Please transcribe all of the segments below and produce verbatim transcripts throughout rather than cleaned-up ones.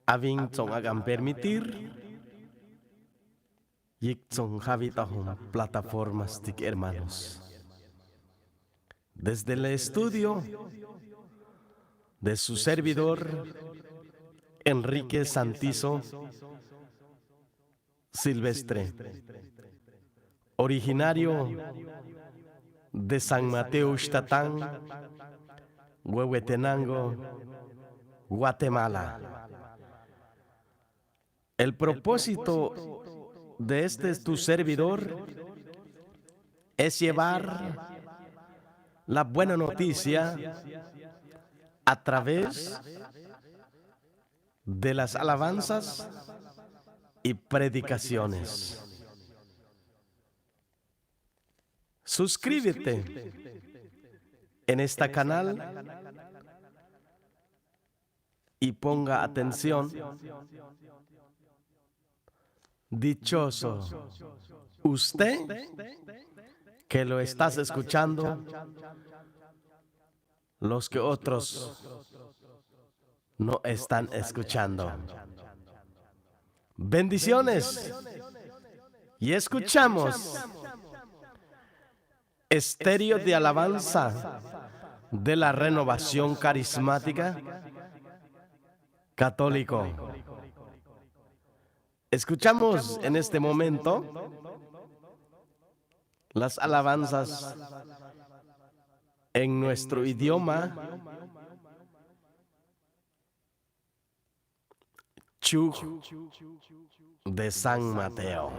Abin tson'akam permitir, yiktsonjabi taho'om plataformastik, hermanos. Desde el estudio de su servidor, Enrique Santizo Silvestre, originario de San Mateo Ixtatán, Huehuetenango, Guatemala. El propósito de este tu servidor es llevar la buena noticia a través de las alabanzas y predicaciones. Suscríbete en esta canal y ponga atención. Dichoso usted que lo estás escuchando, los que otros no están escuchando. Bendiciones. Y escuchamos Estéreo de Alabanza de la Renovación Carismática Católico. Escuchamos en este momento las alabanzas en nuestro idioma chuj de San Mateo.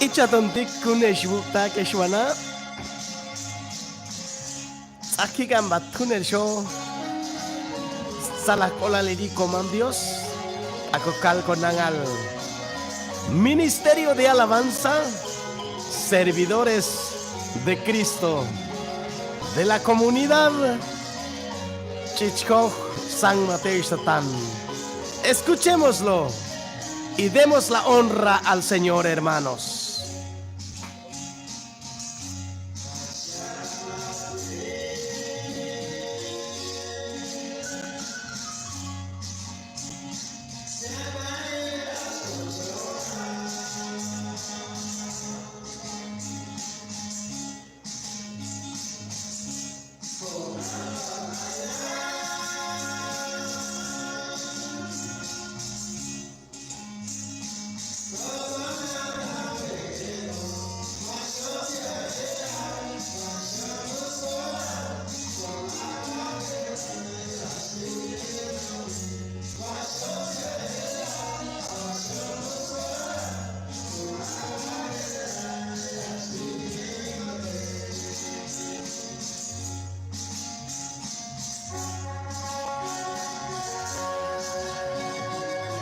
Ichatontik kunel xbuktak exhuana. Tsakikam batkunel xho sala k'olaliri Komam Dios. Ako kalko nangal Ministerio de Alabanza, Servidores de Cristo, de la comunidad Chichkoj San Mateo Ixtatán. Escuchémoslo y demos la honra al Señor, hermanos.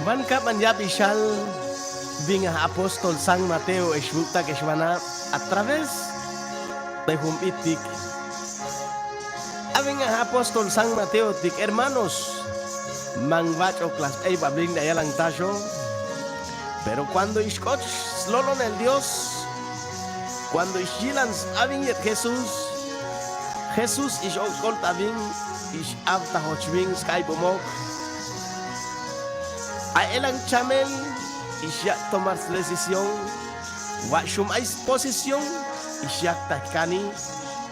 Ban kaban yapixal bin apóstol San Mateo exbuktak exhuana a través de jumbitik. Abin apóstol San Mateo tik, hermanos, mangbach'ok la sp'eiba Biblia yalang taxo. Pero cuando ixk'och slolonel Dios, cuando ixyilan abin yet Jesús, Jesús ix'okxolt abin, ix'abtajoch bin sk'aip'umok. Aelang chamel, ixyak tomar sdecisión, wa'xum ai sposisión, ixyak taikani,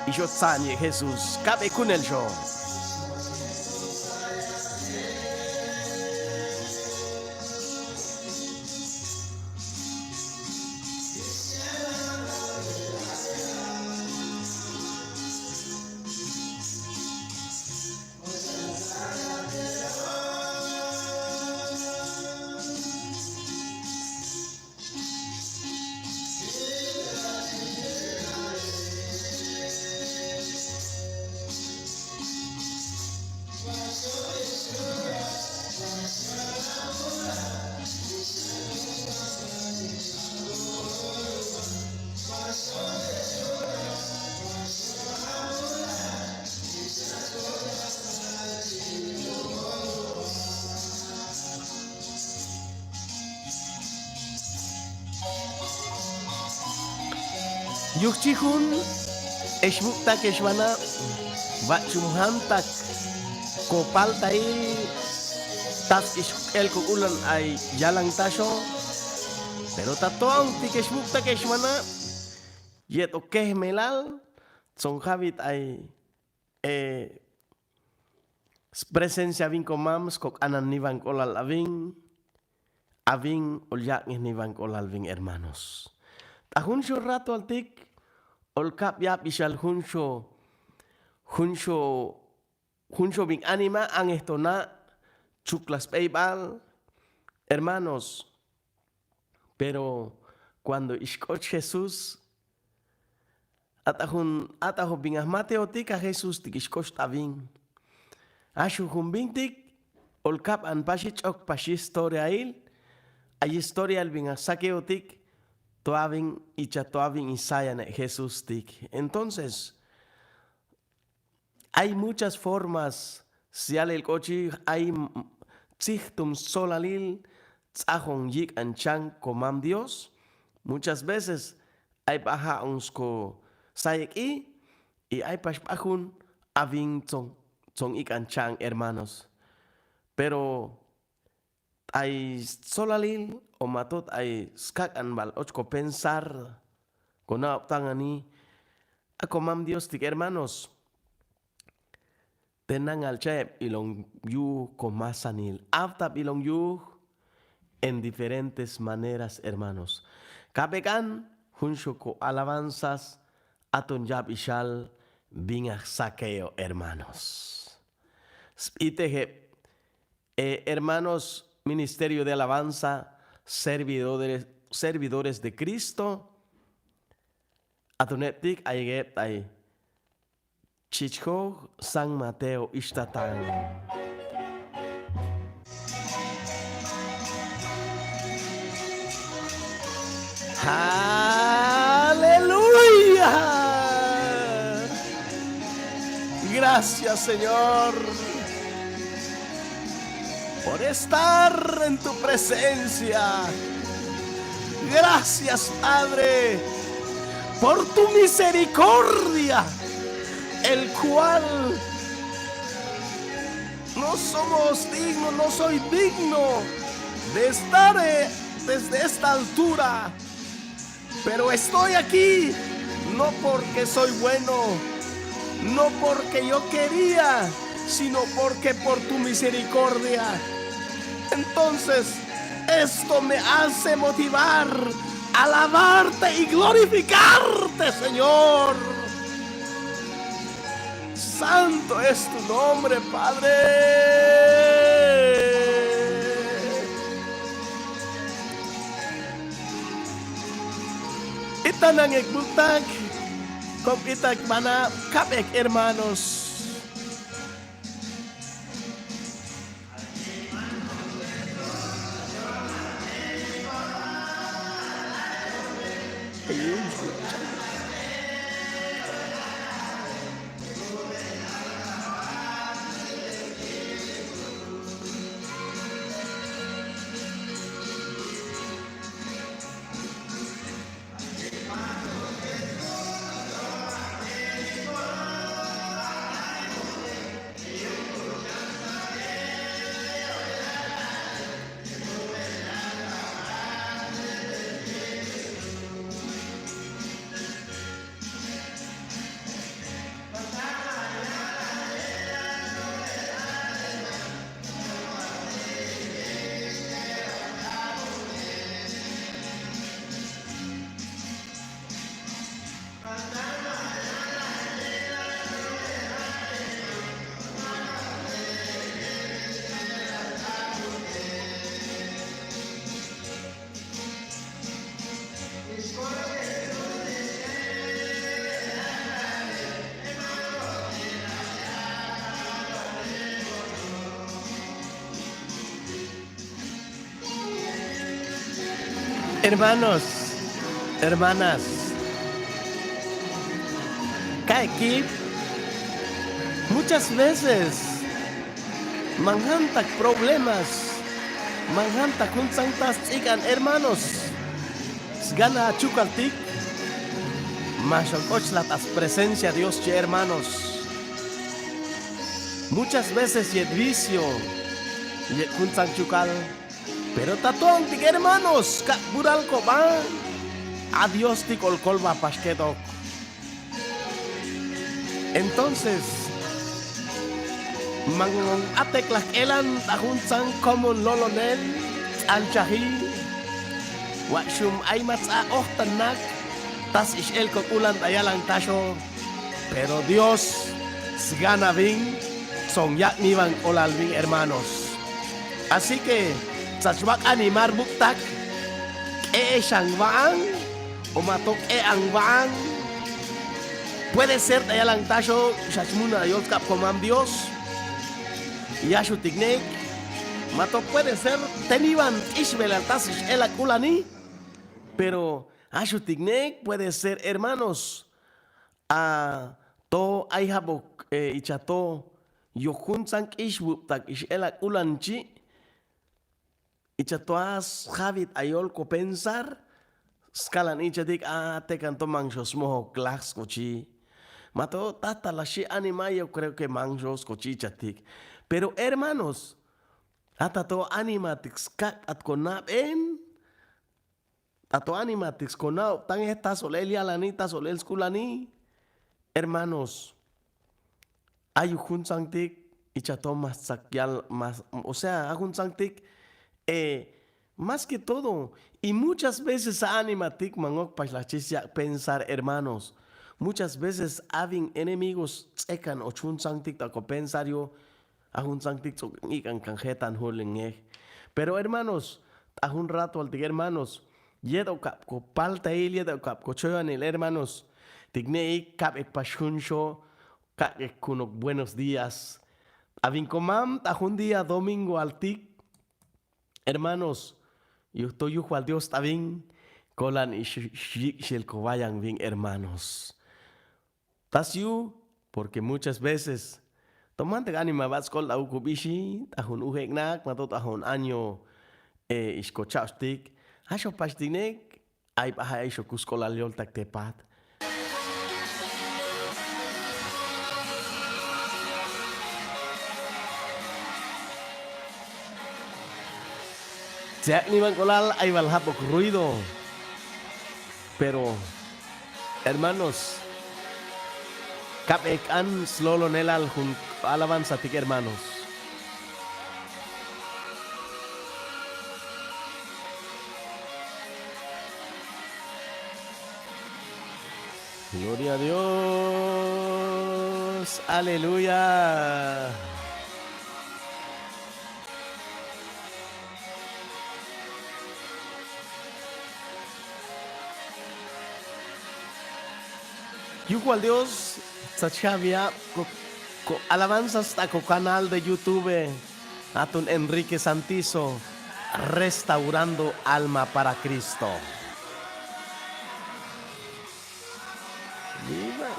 ix'otsa'n yet Jesús. Kab ekunel xho. Yujchijun, exbuktak exhibana, bachumjantak kopaltai, taskix k'el kokulan ay yalantaxo, pero ta toaontik exbuktak exhibana, yet okejmelal, tsonjabit ay, eh, spresencia bin komam, skok'anan nibank'olal abin, abin olya'nges nibank'olal bin, hermanos. Ta junxo ratoaltik, olkab yabixhal junxo, junxo, junxo bin anima, angesto na, chuklas b'eibal, hermanos. Pero cuando ixk'och Jesús, atajun, atajun bin ajmateotik a Jesús tik ixk'och ta bin. Axujun bin tik, olkab anpaxi ch'okpaxi historiail, ay historiail bin a Zaqueotik, toabin icha toabin isaya ne Jesús tik. Entonces, hay muchas formas, sialel k'ochi, hay m-, tsijtum solalil, ts'ajon yik'an chang komam Dios. Muchas veces, ay baja'on sko sayek'i, y ay paxbajun abin tson, tson ik'an chang, hermanos. Pero, ay solalil, o matot ay skak'an bal ochko pensar, kona optangani, a komam Dios tik, hermanos. Tenang alcha'eb ilong yuj komasanil, abtab ilong yuj en diferentes maneras, hermanos. Kabek'an, junxo ko alabanzas, aton yabixhal bin a Zaqueo, hermanos. Sbitejeb, eh, hermanos, Ministerio de Alabanza, servidores, servidores de Cristo, atonebtik ayekebtai Chichjoj San Mateo ixtatang. ¡Aleluya! Gracias, Señor, por estar en tu presencia. Gracias, Padre, por tu misericordia, el cual no somos dignos, no soy digno de estar, eh, desde esta altura. Pero estoy aquí, no porque soy bueno, no porque yo quería, sino porque por tu misericordia. Entonces, esto me hace motivar a alabarte y glorificarte, Señor. Santo es tu nombre, Padre. Itanang ekbuktak, kom itak bana kabek, hermanos. Hermanos, hermanas, kaeki, muchas veces manjantak problemas, manjantak jun tsanta sts'ik'an, hermanos, sgana achukaltik, Maxok'ochlat aspresencia Dios chi hermanos. Muchas veces yet vicio, yet juntsang chukal. Pero ta toantik hermanos, kak pura alkoba, a Dios tik olkolba paxketok. Entonces, mangon ateklak elan ta juntsang komon lolonel, ts'anchaji, wa'ixum ay mats'a ojtannak, tas ix'elkok ulan ta yalan taxo. Pero Dios sgana bin, son yak nibank'olal bin hermanos. Así que, tsach bak'animar buktak, k'exangbaan, o mato k'exangbaan. Puede ser ta yalan taxo, xachmuna yolskab komam Dios. Yaxutik nek, mato puede ser, teniban tixbelal tas ix'elak ulani. Pero axutik nek, puede ser hermanos. A, to, ay jabok, e, icha to, yu juntsang k'ixbuptak ix'elak ulan chi, icha to a sjabit ayolko pensar, skalan ichatik, a, tekanto manxho smojoklak skochi. Mato, ta tala xhi anima, yo creo que manxho skochi ichatik. Pero hermanos, a tato animatik skak atko naben, tato animatik skonaob, tangel tasolel yalani, tasolel skulani. Hermanos, a yu juntsangtik, icha to mas tsakyal, mas, o sea, a juntsangtik, eh, más que todo, y muchas veces a animatik mangokpaxlak chisiak pensar, hermanos. Muchas veces abin enemigos ts'ekan och juntsangtik tako pensar yo, a juntsangtik ts'ok ik'ankan jetan julengej. Pero hermanos, ta jun ratoaltik hermanos, yeto'okapko paltail, yeto'okapko choyanil hermanos, tiknei kabekpax junxho, kabek kunok buenos días. Abin komam ta jun día domingoaltik, hermanos, yuj to yujual Dios tabin, kolan ix-, ix-, ixyikxel kobayan bin hermanos. Tasiu, porque muchas veces tomantek anima batskoldak au kubixi, ta jun ujeknak, matot ta jun año, eh, ixkochaoxtik, axopaxtinek, ay baja ixokuskolal yoltaktepat. Tseak nibankolal ay bal jabok ruido. Pero, hermanos, kabek an slolonelal jun alabanzatik, hermanos. Gloria a Dios. Aleluya. Yujual Dios, tsachjabia ko, ko alabanzas ta ko canal de YouTube, atun Enrique Santizo, Restaurando Alma para Cristo. Viva.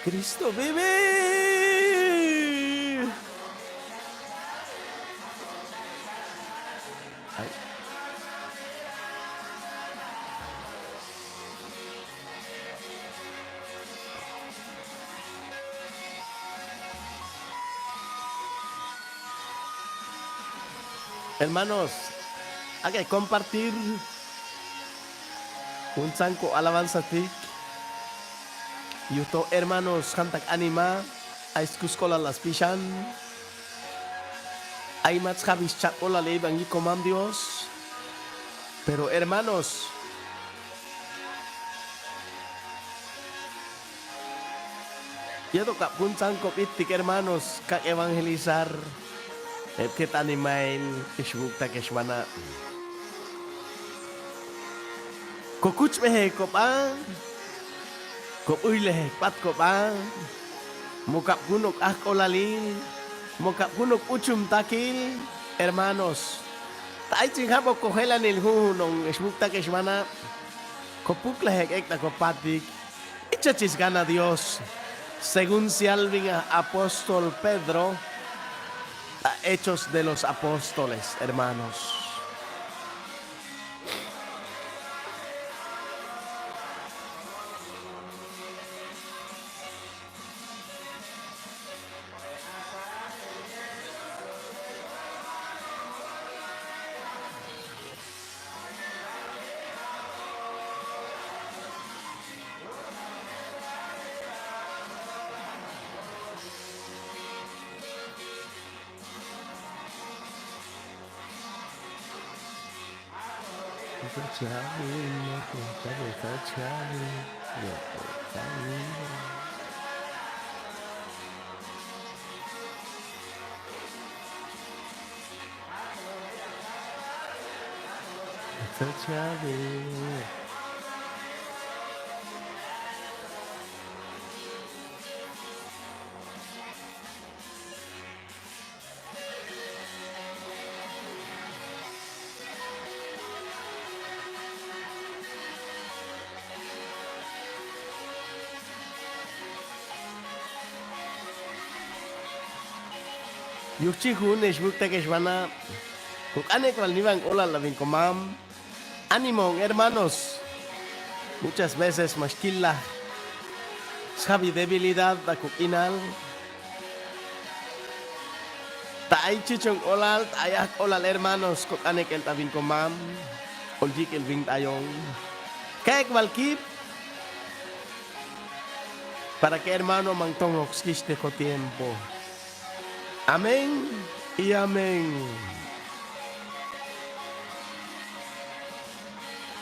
Cristo vive. Ay. Hermanos, aka compartir jun tsangko alabanzatik. Yuto hermanos, jantak anima, aiskuskola las pixan. Ay mats jabi xchakola leiban ikomam Dios. Pero hermanos, Yetoka apkun tsangkobit tik hermanos, kak evangelizar epket animail ixbuktak exbana. Kokuchbejek koba, kobüilejek pat koba, moka apkun ok ajkolalil, moka apkun ok uchumtakil, hermanos. Ta aiching jabo kojelanil jujunong ixbuktak exbana, kopuklejek ekta kopatik. Ichachis gana Dios, según sialbing apóstol Pedro, ta Hechos de los Apóstoles, hermanos. Yujchi jun ixbuktak exbana, kok anek bal nibank olal abing komam. Ánimo, hermanos. Muchas veces maxkila sjabi debilidad ta kok inal. Ta aichuchong olal, ta ayajk olal, hermanos, kok anek el ta abing komam, olyik el bing ta ayon. Kaek bal kip, para que hermano mangtong okskixhte ko tiempo. Amén y amén.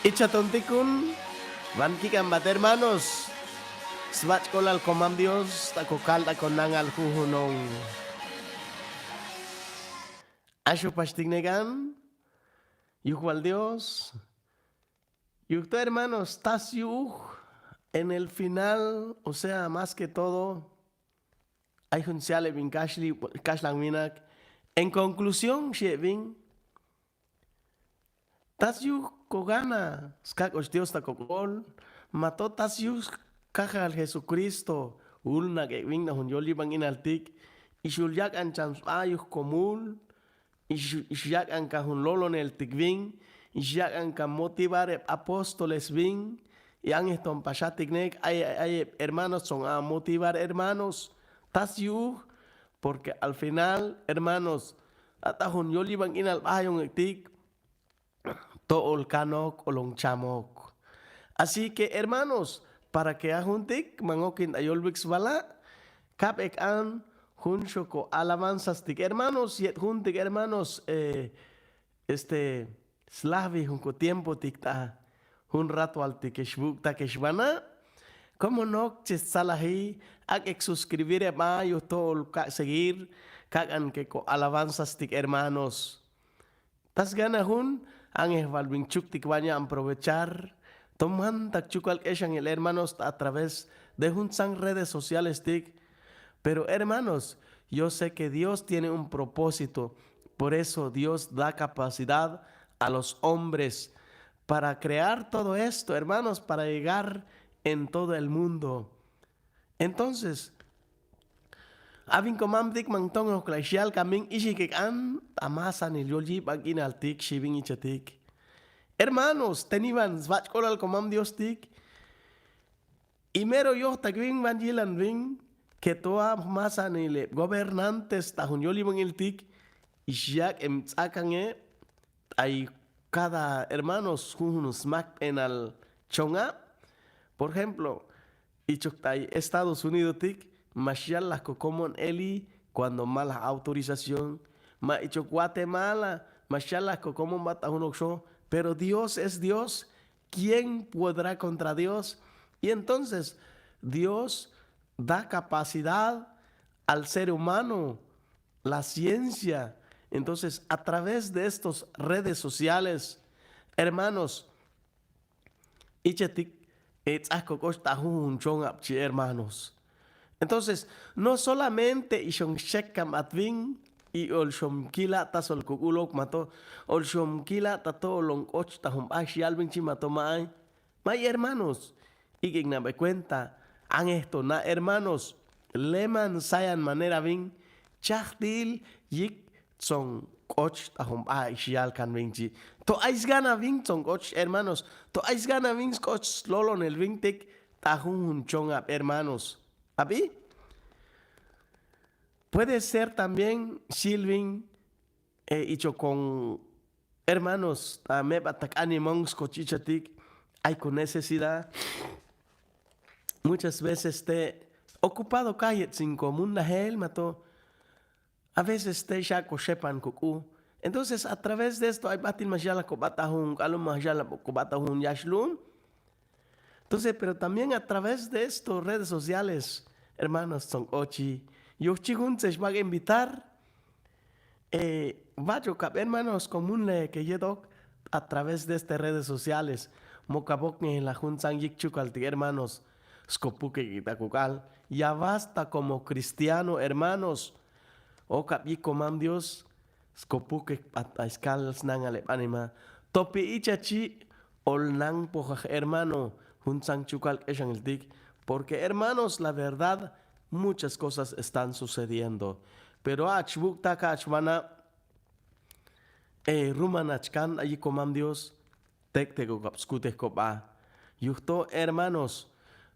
Icha tontikun, bankikan bat hermanos, sbachkolal komam Dios, ta kokal ta konangal jujunong. Axu pachtiknekan, yujbal Dios, yujto hermanos, tas yuj, en el final, o sea, más que todo, Ay jun sialebin kaxli-, kaxlan winak. En conclusión, xhebin, tas yuj kogana skak'ox Dios ta kokol, mato tas yuj skajal Jesucristo, ulnak ebin ta jun yolibang inaltik, ixul yak'an cham sba yuj komul, Ix-, ixyak'anka jun loloneltik bin, ixyak'anka motivar eb apóstoles bin, y angeston paxatiknek, ay, ay, ay, hermanos, son a motivar hermanos, tas yuj, porque al final, hermanos, ata jun yolibang inal bahayon ektik, to'ol kanok o longchamok. Así que, hermanos, para que ajuntik, mangokin ta yolbik sbala, kab ek an, jun xoko alabanzastik, hermanos, yet juntik, hermanos, eh, este, slajbi jun ko tiempotik ta, jun ratoaltik exbuk ta kexbana, como nokche stsalaji, ak ek suscribir eba, yuj to'ol ka seguir, kak anke ko alabanzastik, hermanos. Tas gana jun, ange bal bin chuktik baña aprovechar, tomantak chukal kexan el hermanos ta a través de jun san redes socialestik. Pero hermanos, yo sé que Dios tiene un propósito, por eso Dios da capacidad a los hombres para crear todo esto, hermanos, para llegar en todo el mundo. Entonces, abin komamtik mangtong oklai xial kamin ixikek an, ta masanil yolibang inaltik, xhibin ichetik. Hermanos, teniban sbachkolal komam Diostik, y mero yojtak bin ban yilan bin, que toa masanil eb gobernantes ta jun yolibang inaltik, ixyak em ts'akan eb, ay cada hermanos jun jun smakpenal chong ab. Por ejemplo, ichok ta ay Estados Unidotik, ma xialak kokomon Eli cuando malak autorización, ma ichok Guatemala, ma xialak kokomon bat ta jun oksho, pero Dios es Dios, ¿quién podrá contra Dios? Y entonces, Dios da capacidad al ser humano la ciencia. Entonces, a través de estos redes sociales, hermanos, ichetik, eh, ts'akok'och ta ajujunchon apchi, hermanos. Entonces, no solamente ixhomxekambat bin, i olxhomkila ta solkok'ulok mato, olxhomkila ta to olonk'och ta jomba xial bin chi mato mai. Mai hermanos, ikeknabek kuenta, angesto na hermanos, leman sayan manera bin, chajtil yik tsonk'och ta jomba xial kan bin chi. To aisgana bin tsonk'och hermanos, to aisgana bin sk'och slolonel bin tek ta ajujunchon ab hermanos. Abi? Puede ser también silbin, eh, ichokon hermanos, ta mebat tak animong skochi ichetik, ay con necesidad. Muchas veces te ocupado kayet sin común la hel mato. A veces te xakoxepan kok'u. Entonces, a través de esto, ay batin maxala kobat ajun, k'alun maxala kobat ajun yaxlun. Entonces, pero también a través de estos redes sociales, hermanos, tsonk'ochi, yuchi jun se xbak invitar, eh, bachokab hermanos, común le ke yedok a través de este redes sociales, mokaboknejela jun san yik chukaltik hermanos, skopukek takokal, ya basta como cristiano, hermanos, okab yik komam Dios, skopukek pat aiskal snangalek anima. Topi ichachi olnangpojak hermano, jun san chukal k'exangeltik, porque hermanos, la verdad, muchas cosas están sucediendo. Pero achbuktak achbana, eh, ruman achkan ayi komam Dios, tektekokab skutek koba. Yujto hermanos,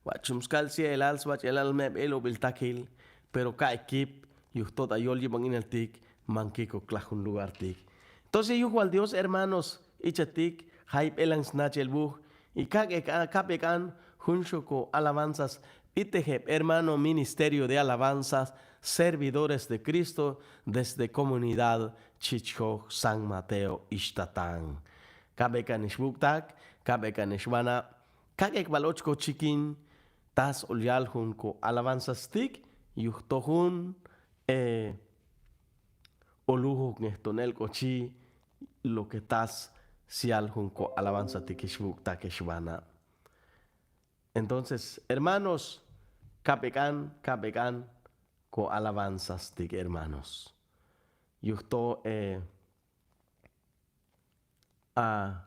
bachumskal sielal, sbachelal meb elubiltakil, pero ka ekip, yujto ta yol yibangineltik, mankikok la jun lugartik. Entonces, yuj wal Dios hermanos, ichatik, jayb elan snachel buj, y kabekan, kabekan, junxoko alabanzas, bitejeb hermano ministerio de alabanzas, servidores de Cristo, desde comunidad Chichjoj San Mateo Ixtatán. Kabekan ixbuktak, kabekan ixbana, kakek bal ochko chikin, tas olyal jun ko alabanzastik, yujto jun, eh, olujoknejton el kochi, lo que tas sial jun ko alabanzatik ixbuktak ixbana. Entonces, hermanos, kabekan, kabekan ko alabanzastik, hermanos. Yujto, eh, a,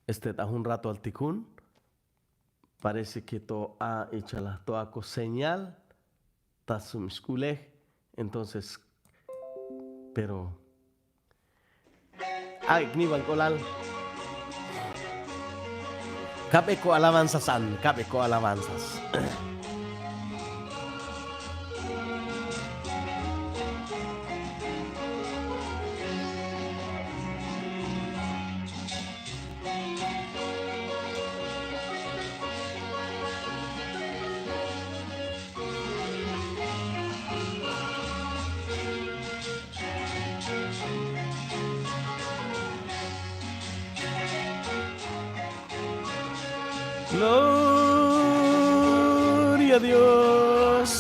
este, ta jun rato altikun, parece que to a ichala to ako señal, ta sumsk'ulej, entonces, pero, a, ikniban kolal. Kabe ko alabanzas an, kabe ko alabanzas. Gloria a Dios.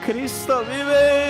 Cristo vive.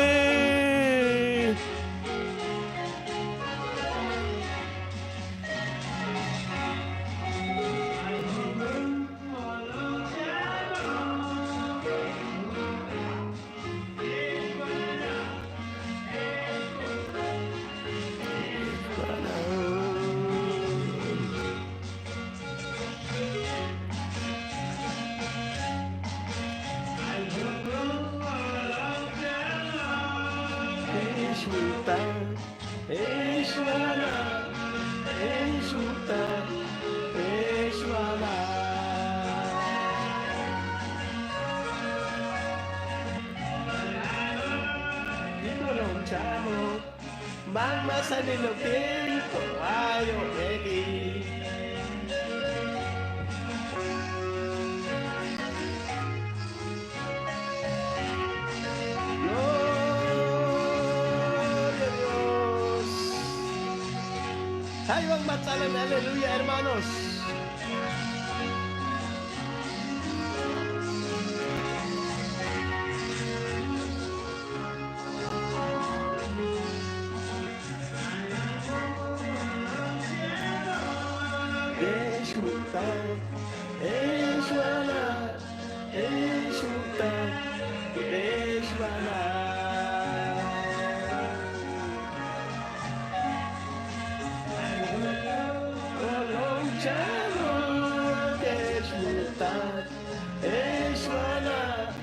Gloria a Dios. Jaiba mats'alan, aleluya, hermanos. Exhmutat, exhmutat, exhmutat, exhmutat. Oloncharo, exhmutat, exhmutat,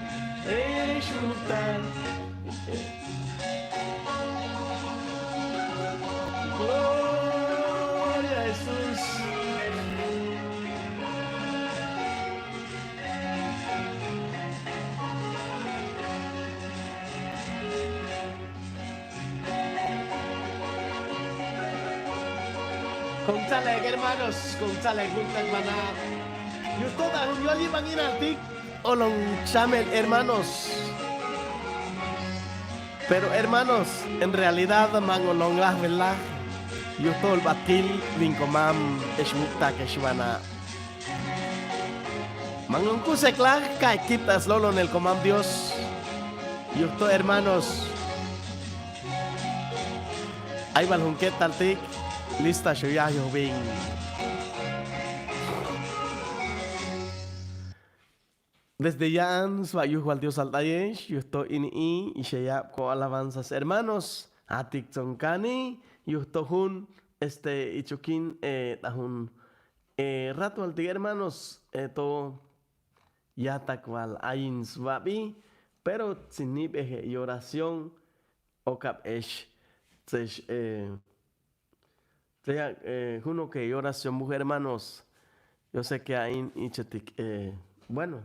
exhmutat. Gloria a Jesús. Kongtsalek, hermanos, kongtsalek, kongtsalek, hermana. Yujtot a jun yolibang inaltik. Olongchamel, hermanos. Pero, hermanos, en realidad mangolong lah, ¿verdad? Yujtot batkil bin komam exhmutak, exhmana. Mangongkusek lah, ka ekipta slolon el komam Dios. Yujtot, hermanos. Ay bal jun ketaltik, lista xyuyayoj bin. Desde ya sba yujwal Dios alt'ayex, yujtot ini'i ixeyab ko alabanzas, hermanos. Atik tsonkani, yujtot jun, este, ichukin, eh, ta jun, eh, ratualtik, hermanos, eh, to yatak bal ayin sbabi, pero tsinibejek yoración, okab ex, tsex, eh, Tseya, eh, junoke yoración buj, hermanos. Yo sé que ain ichetik, eh, bueno,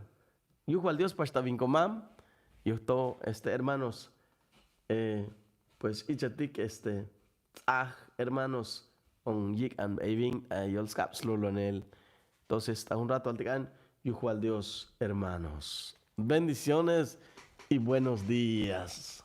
yujwal Dios pachta bin komam, yujtot, este, hermanos, eh, pues, ichetik, este, tsaj, hermanos, on yik'an eibin, eh, yolskab slolon el. Entonces, ta jun ratualtik an, yujwal Dios, hermanos. Bendiciones y buenos días.